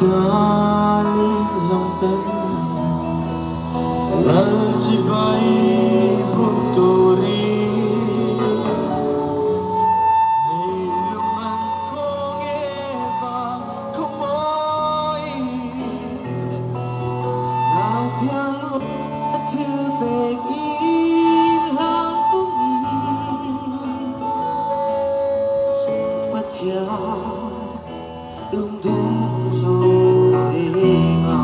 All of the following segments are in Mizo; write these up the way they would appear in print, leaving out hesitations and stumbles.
Pascal zawng ten Lal chibai buk turin Leilung an khaw nge vang khaw mawi Nautiang thil pek in hlang pungin Pathian lungdum zawng renga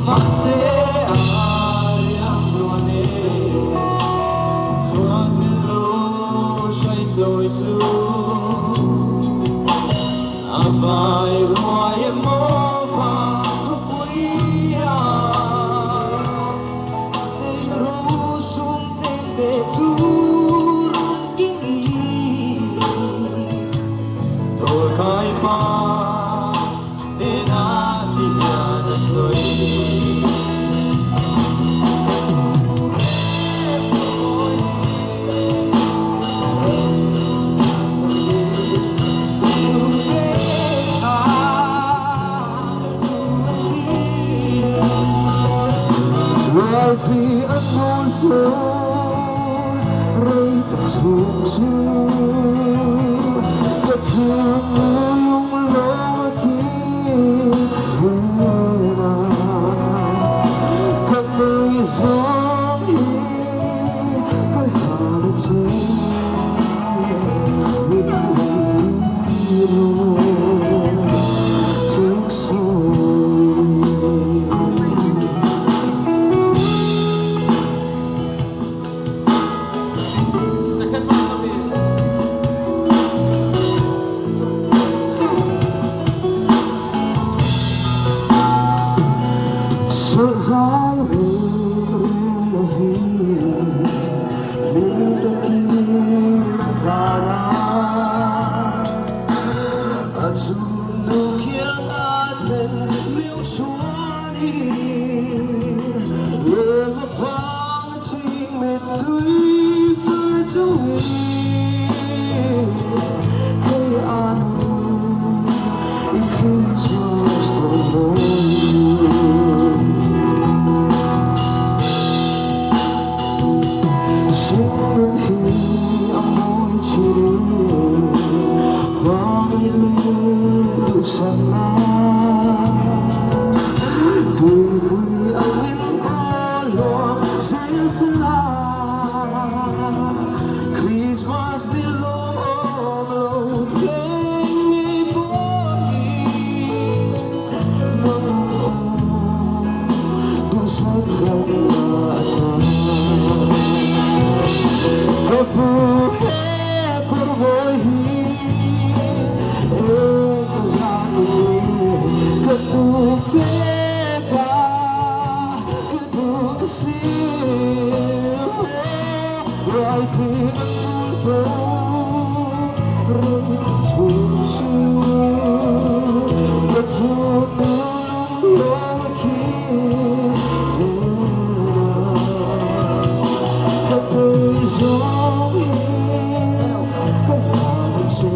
Mahse a riang ruan e Chuan min lo hrai chawi chu A vai ruai emaw vang khawpui a Hei ro sum tlem te chu run kingin Dawrkai pa nena ti hian a sawi. Ralpi an nawl fo rei tak chung chu ka chung lunglawm a kim vena ka mei zawng hi ka hlan a che min lei tir Zai reng lovin hlim takin a tlan a. A chunnu khiang a then miu chuanin lawm avang a ching mittui far chungin hei a nu i Christmas tawh mawi. Singnun hi a mawi thin e, hmangaih leh duhsakna tuipui angin a luang zel sela. Christmas ni lawm awm lo thleng ngei pawh hi mang awm duhsak ram a ta. Ka pu he phurvawi hi eng zan nge ka tu pek a ka duh si Ralphi an nul fo rei chung chu ka chhun lung khi ka tui zawng hi ka hlau che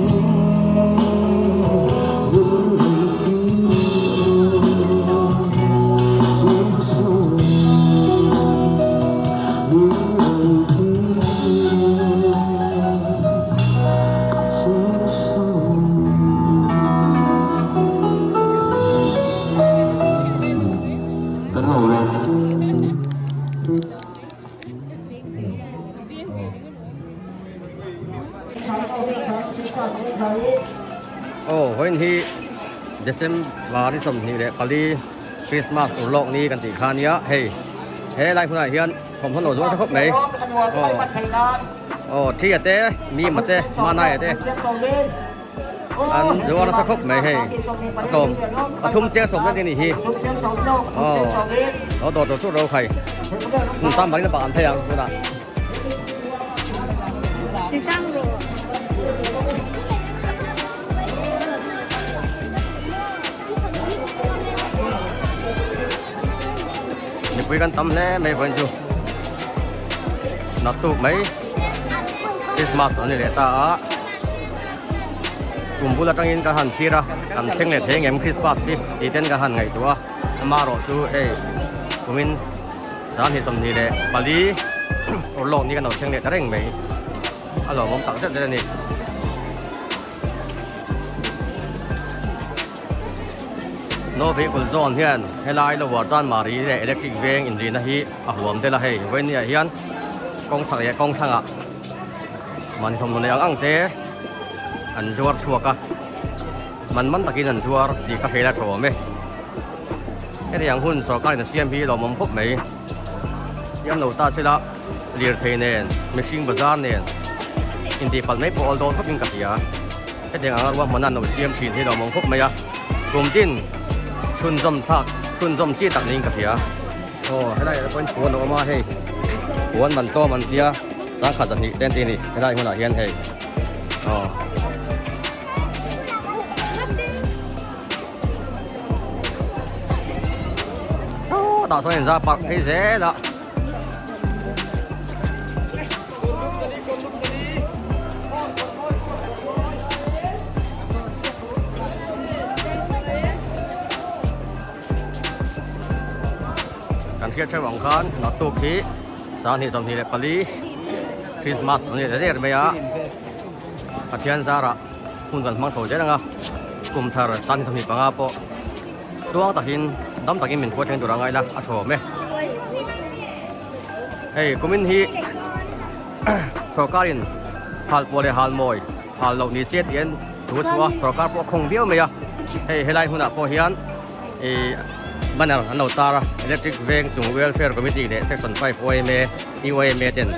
Kan lo le. Aw vawiin hi December 24 Christmas urlawk ni kan tih kha ania hei he lai hunah hian thawmhnaw lo zuar tha khawp mai aw aw thi a te mim a te manai a te an zuar nasa khawp mai hei a tlawm pathum chiang sawm na te ni hi aw lo dawr dawr chu ro khai hmun tam bangin a bang an phei ang tunah. Mipui kan tam hle mai vawiin chu naktuk mai Christmas a ni leh ta a. Kum bul atangin ka han thlir a, kan thleng leh thei ngem Christmas hi tih ten ka han ngaihtuah a, amaherawh chu hei kumin 2024 urlawk ni kan lo thleng leh ta reng mai, a lawmawm tak zet zet a ni. Novi Kulzawn hian helai lower Chanmari leh Electric Veng inrihna hi a huam tel a hei, vawinia hian kawng chhak leh kawng thlangah Man thawmhnaw nei ang ang te an zuar chhuak a, man man takin an zuar tih ka hriat a tha awm e. Hetiang hun sorkarin a siam hi lawmawm khawp mai. Siam lo ta sela lirthei nen, mihring bazar nen intihpalh mai pawh awl dawn khawpin ka hria. Hetiang anga ruahmanna an lo siam thin hi lawmawm khawp mai a, kum tin chhunzawm thlak chhunzawm chi tak niin ka hria. Aw helai ah pawhin puan a awm a hei puan man tlawm an tia sangkhat zahnih te an ti a ni helai hmunah hian hei aw. Tah sawn inzar parh phei zel a. Kan hriat theuh ang khan naktuk hi 2024 Christmas a ni ta der mai a, Pathian zarah hun kan hmang tho zel ang a, kum thar 2025 pawh tluang takin dam takin min hruai thleng tur a ngaihna a thawm e. Hei kumin hi sorkarin halpuah leh halmawi hal loh ni se tih an thu a chhuah a, sorkar pawh a khawng viau mai a, hei helai hmunah pawh hian ih banner an lo tar a, electric veng chung welfare committee leh section 5 yma YMA ten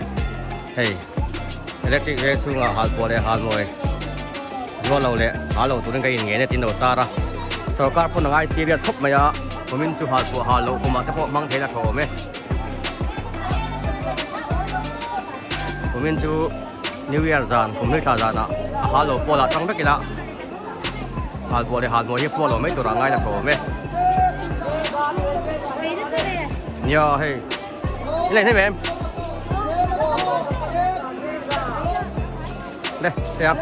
hei electric veng chhungah halpuah leh halmawi zuar lo leh hal lo turin ka in ngen e tih an lo tar a, sorkar pawn a ngai serious khawp mai a, kumin chu halpuah hal loh kumah te pawh hmang theihna a tha awm e. Kumin chu New Year zan kum hlui thla zanah a hal lo pawl ah tang vek ila hal buah leh hal hnuai hi pawh lo mai turah ngai la tawm e. Nia hei i lei hnem em? Le hei a.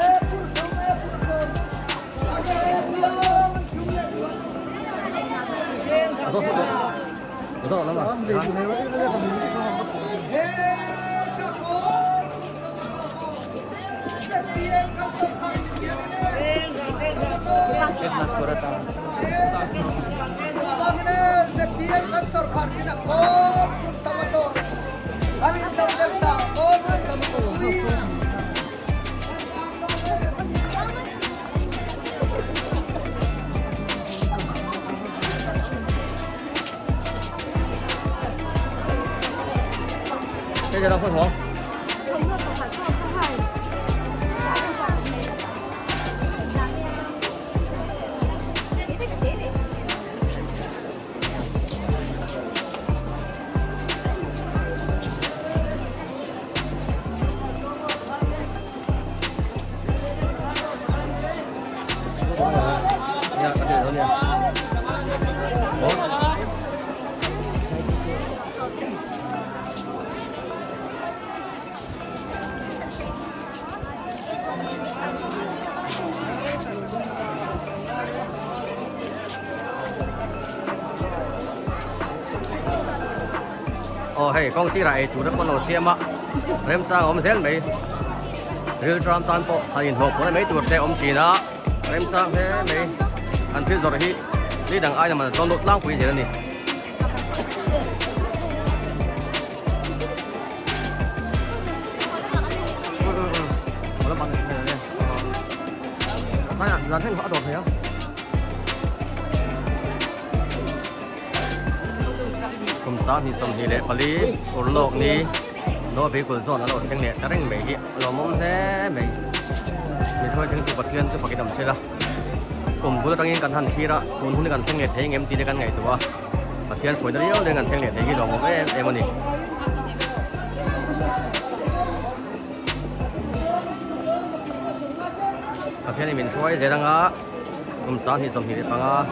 A zawt zawt. Đây là phân hổ. Aw hei kawng sirah ei tur te pawh an lo siam a remchang a awm zel mai rilṭam tan pawh han inhlawh pawh na mai tur te a awm thin a remchang hle mai an thil zawrh hi ni dang aina man a tlawm deuh tlangpui zel a ni. Kum 2024 urlawk ni Novi kul zawn a lo thleng leh ta reng mai hi a lawmawm hle mai. Mi hruai thlengtu Pathian chu fakin awm sela. Kum bul atangin kan han thlir a, tun hun hi kan thleng leh thei ngem tih te kan ngaihtuah a, Pathian hruaina riau leng kan thleng leh thei hi lawmawm em em a ni. Pathianin min hruai zel anga kum 2025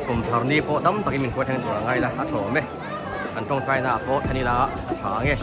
kum thar ni pawh tam takin min hruai thleng tur a ngai la, a tha awm e. Kan tawngtaina ah pawh thlen ila a tha ang e.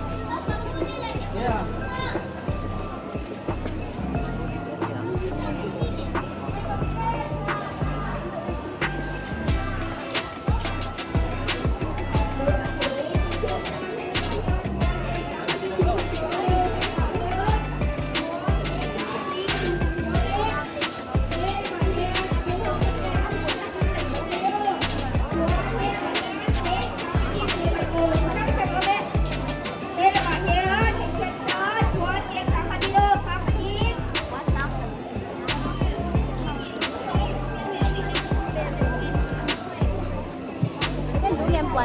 A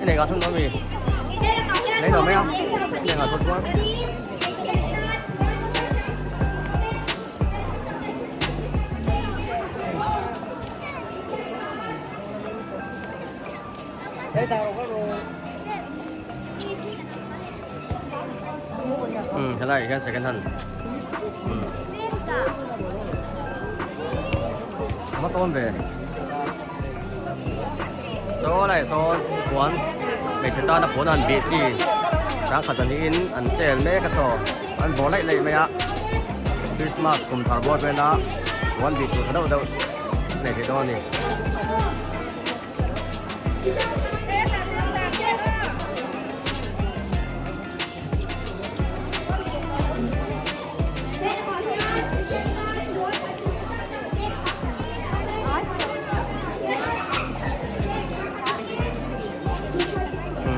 i nei ngah thung dawn mi? Nei lo mai a, i nei ngah thawt chuan. Um helai hian second hand um a tawn ve saw lai sawn puan hmeichhe tana puan an bih chi changkhat pahnihin an sale mek a saw an bawr laih laih mai a Christmas kum thar bawr vela puan bih tur tha deuh deuh nei thei dawn a ni.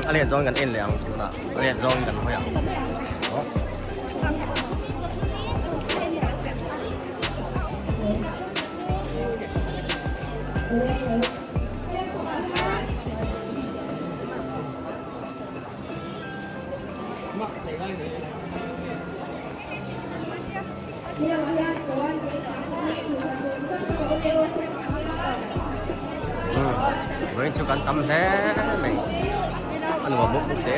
A let zawng kan en leh ang tunah a let zawng kan hawi ang aw. Vawiin chu kan tam hle mai a nuam bawk bawk che.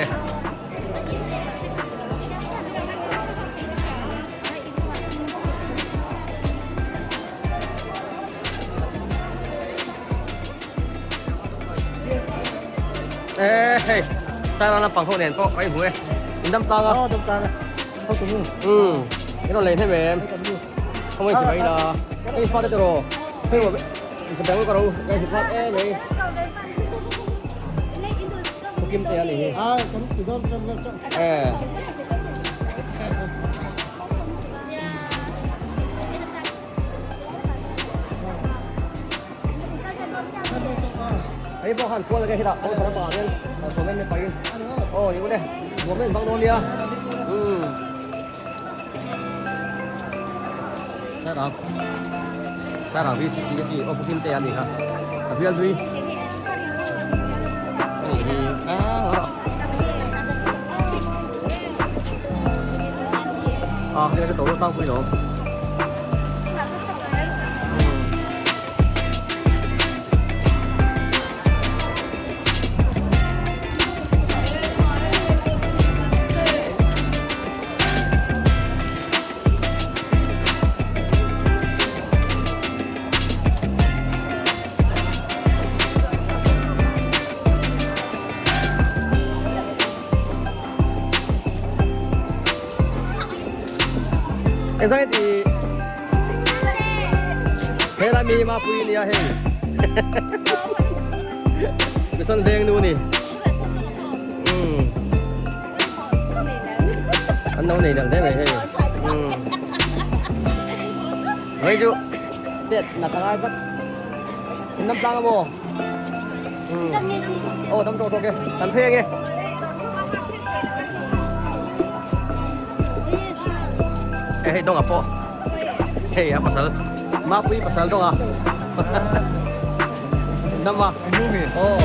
Ê hei sai lan lampang ho nen pawh ka inhmu e in dam tlang a Aw dam tlang a ho tu nu um in rawn len hem em không anh chỉ vậy là hei pha te tiraw hei mà in bang ka ro ka in phat em ei thu kim te ani hi a kan tu dam dam dam e Hei pawh khan kual enge hi dah aw thar bangah hian sawm em em pahin aw ni ule nuam em bang dawn nia umm thlarau thlarau VCC a ti aw pu Kimtea a ni kha a bial hlui hei hi a hei ka to tang pui lo. Engzang i tih? Helai mi Mapui nia hei. Mison veng nu ni. Um. An no nei nalh hle mai hei. Um. Hei chu chet nat a ngai tlat. In dam tlang a maw? Um. Aw dam tawk tawk e. Kan phei ange. Hei hei dawngah pawh hei a pasal Mapui pasal dawngah dam a aw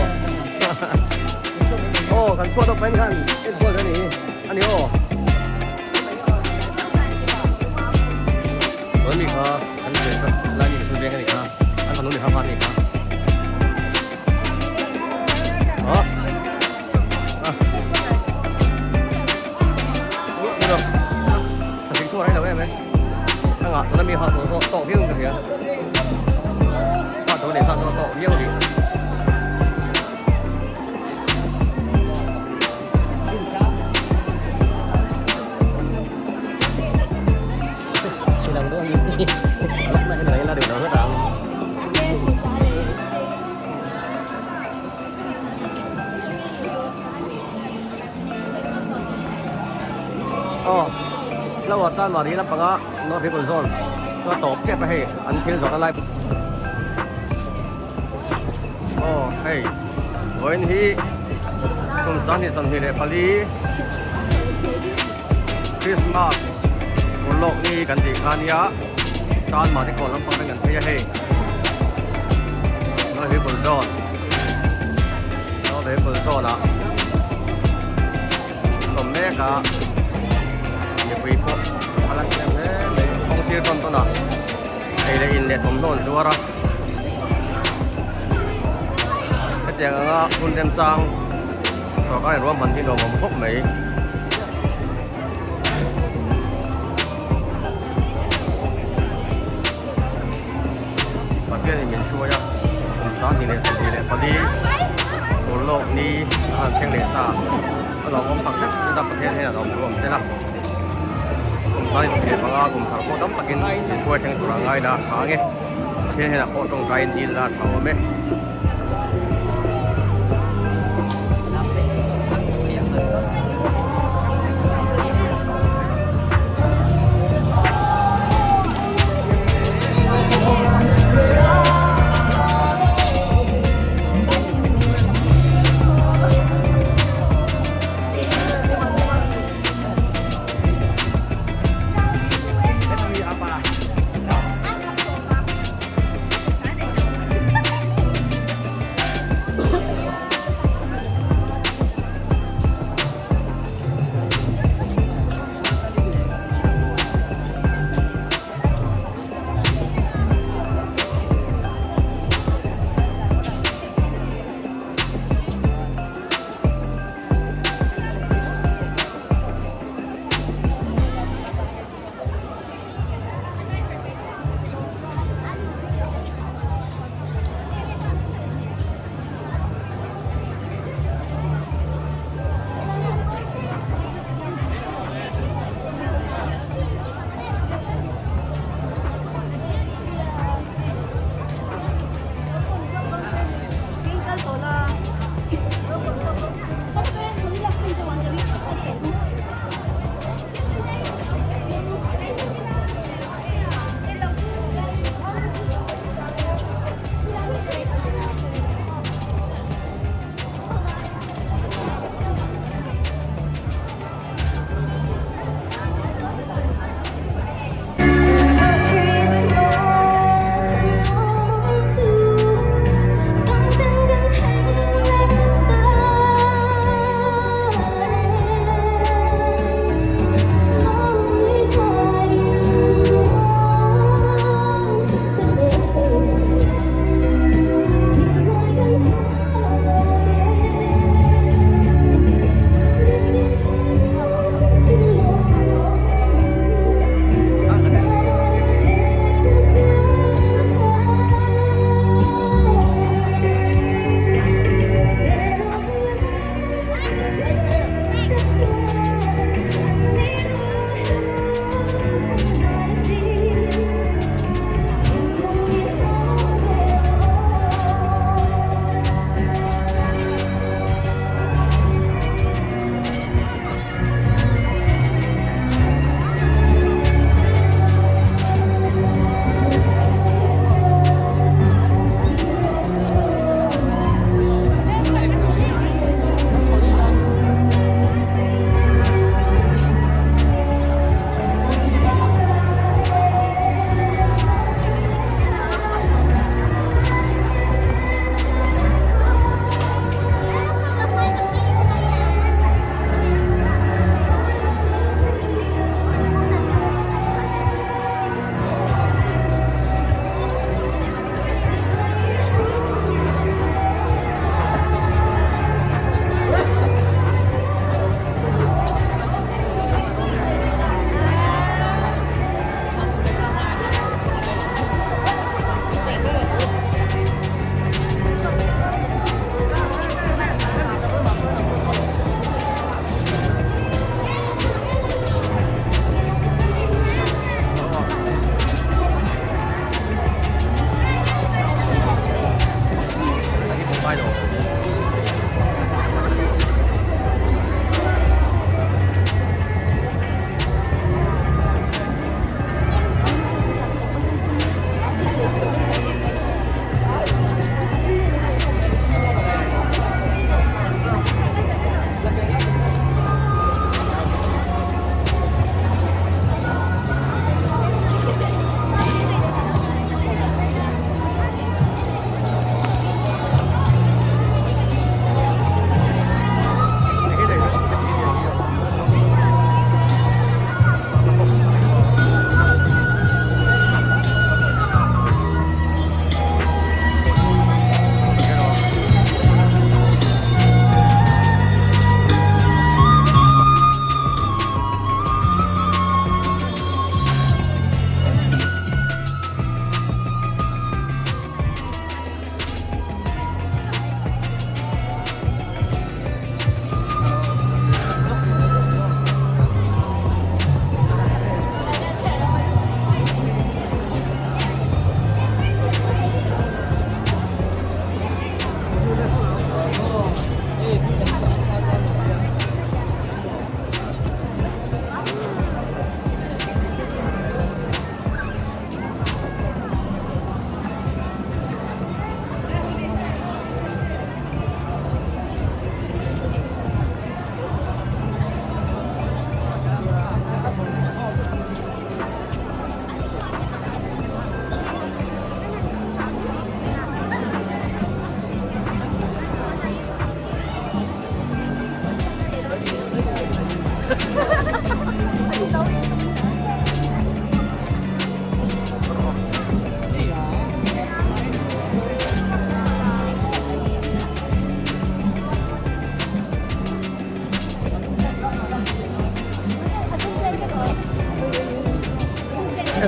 aw kan chhuat awk pahin khan enkawl a ni hi a ni aw tun mi kha an lai mi chu veng a ni kha an fanu mi kha kha a ni kha. Aw flower tan mah ri lampanga north people zone chu a tawp tep a hei an thil zawrhna lai aw hei vawiin hi kum 24 Christmas urlawk ni kan tih kha nia tan mah te kawn lampang te kan phei a hei north people zone. zuar a. Hetiang anga hun remchang sawrkar in ruahman hi nuam awm khawp mai. Pathianin min hruai a, kum 2024 urlawk ni a han thleng leh ta. A lawmawm tak zet zet a, Pathian hian a lawm thu awm sela. Kum 2025 kum thar pawh tam takin min hruai thleng tur a ngai la tha ang e. Pathian hian a pawh tawngtaiin dil la tha awm e.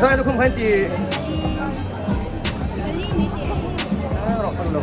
Tikhan lukhum kha in ti rawh ka lo.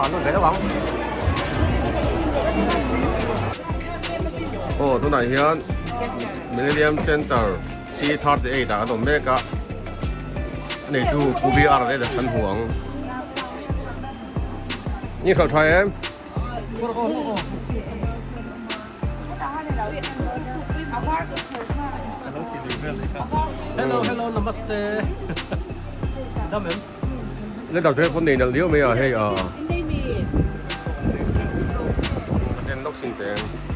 an lut ve deuh ang. Aw tunah hian Millennium Center C38 ah kan awm mek a, a neitu Pu BR te kan hmu ang. Ni hralh tha em? Hello hello namaste dam em Leather te pawh nei nalh liau mai a hei a en lawk sin teng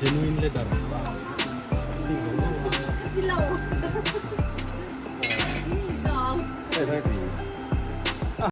Genuine leather.